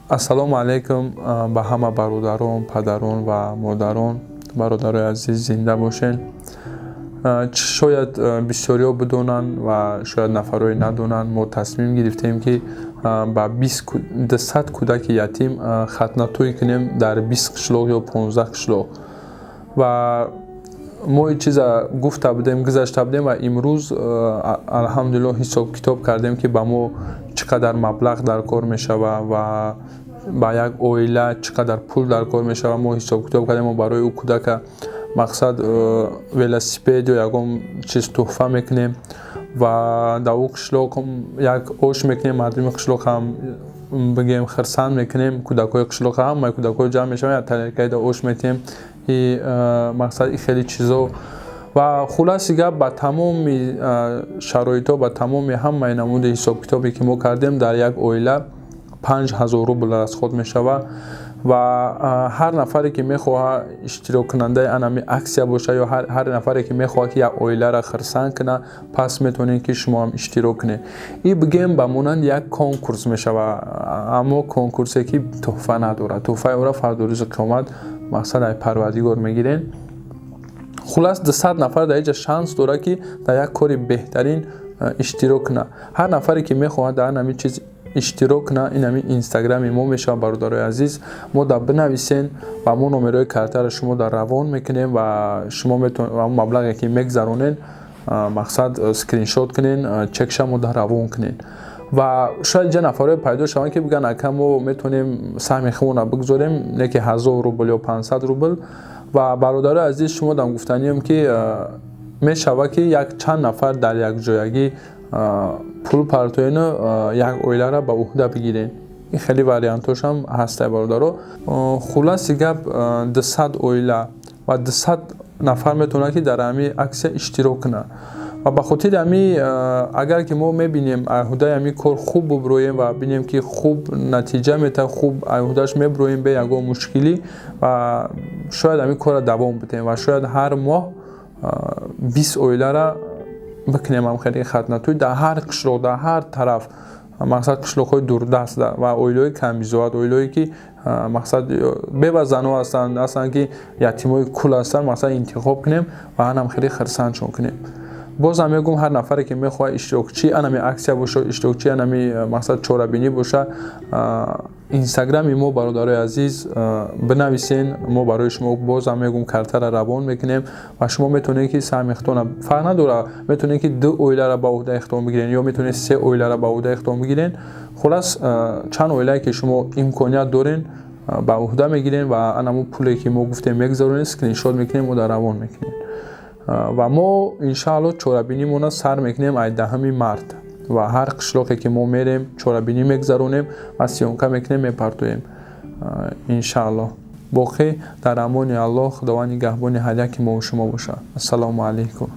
Ассалому алайкум ба ҳама бародарон, падарон ва модарон. Бародарои азиз, зинда бошед. Шояд бисёриҳо бидонанд ва шояд нафарое надонанд, мо тасмим гирифтем, ки ба 200 кӯдаки ятим хатнатӯй кунем дар 20 қишлоқ ё 15 қишлоқ. Ва мо ин чиза гуфта будем, гузашта будем ва имрӯз, алҳамдулиллоҳ, ҳисоб-китоб кардем, ки ба мо чӣ қадар маблағ дар кор мешавад ва ба як оила чӣ қадар пул дар кор мешавад. Мо ҳисоб-китоб кардем, мо барои ӯ кӯдака, мақсад, велосипед ё ягон чиз тӯҳфа мекунем ва дар ӯ қишлоқ як ош мекунем, мардуми қишлоқ ҳам, бигем, хирсанд мекунем. Кӯдакҳои қишлоқ, ҳамаи кӯдакҳо ҷамъ мешаванд, як тарелкаида ош метиҳем. И мақсад, и хеле чизо. Ва хулоси гап, ба тамоми шароитҳо, ба тамоми ҳамаи намуди ҳисобкитобе, ки мо кардем, дар як оила 5000 рубл расход мешавад. Ва ҳар нафаре, ки мехоҳад иштироккунандаи анами аксия бошад ё ҳар нафаре, ки мехоҳад, ки як оиларо хирсанд кунад, пас метавонед, ки шумо ҳам иштирок кунед. И, бигем, ба монанди як конкурс мешавад, аммо конкурсе, ки тӯҳфа надорад. Тӯҳфаи ӯро фардо, рӯзи қиёмат, мақсад, ай Парвардигор мегирем. Хулас, 200 нафар дар инҷа шанс дорад, ки дар як кори беҳтарин иштирок кунад. Ҳар нафаре, ки мехоҳад дар ҳамин чиз иштирок кунад, ин ҳамин Инстаграми мо мешавад. Бародарои азиз, мо дар бинависен ва мо номерои картаро шумо дар равон мекунем ва шумо метавонед маблағе, ки мегзаронед, мақсад, скриншот кунен, чекша мо дар равон кунед. Ва шояд инҷа нафарое пайдо шаванд, ки бигӯянд: «Ака, мо метавонем саҳми худмонро бигзорем, не ки 1000 рубл ё 500 рубл». Ва, бародарои азиз, шумо дам гуфтанием, ки мешавад, ки як чанд нафар дар якҷоягӣ пул партоену як оиларо ба уҳда бигирен. Ин хеле вариантошам ҳастай, бародаро. Хулоси гап, 200 оила ва 200 нафар метавонад, ки дар ҳамин аксия иштирок кунад. Ва ба хотири ҳамин, агар ки мо мебинем, айҳудаи ҳамин кор хуб бубироем ва бинем, ки хуб натиҷа метаҳад, хуб айҳудаш мебироем бе ягон мушкилӣ, ва шояд ҳамин корро давом бидиҳем ва шояд ҳар моҳ 20 оилара бикунем ҳам хеле хатнатӯй дар ҳар қишлоқ, дар ҳар тараф, мақсад, қишлоқҳои дурдаст ва оилаҳои камбизоат, оилаҳое, ки, мақсад, бева занҳо ҳастанд, ки ятимҳои кул ҳастанд, мақсад, интихоб кунем ва ҳанам хеле хирсандшон кунем. Бозам мегӯм, ҳар нафаре, ки мехоҳад иштирокчии анами аксия боша, иштирокчии анами, мақсад, чорабинӣ боша, Инстаграми мо, бародарои азиз, бинависен. Мо барои шумо, бозам мегӯм, картаро равон мекунем ва шумо метавонед, ки саҳми худтона, фарқ надорад, метавонед, ки ду оиларо ба уҳдаи худтон бигирен ё метавонед се оиларо ба уҳдаи худтон бигирен. Хулас, чанд оилае, ки шумо имконият дорен, ба уҳда мегирен ва анамун пуле, ки мо гуфтем, мегузаронед, скриншот мекунем, мо дар равон мекунем. Ва мо, иншаалло, чорабинимонро сар мекунем ай 10-уми март ва ҳар қишлоқе, ки мо мерем, чорабинӣ мегузаронем ва съёмка мекунем, мепартоем, иншаалло. Боқӣ дар амони Аллоҳ. Худованд нигаҳбони ҳар яки мову шумо бошад. Ассалому алайкум.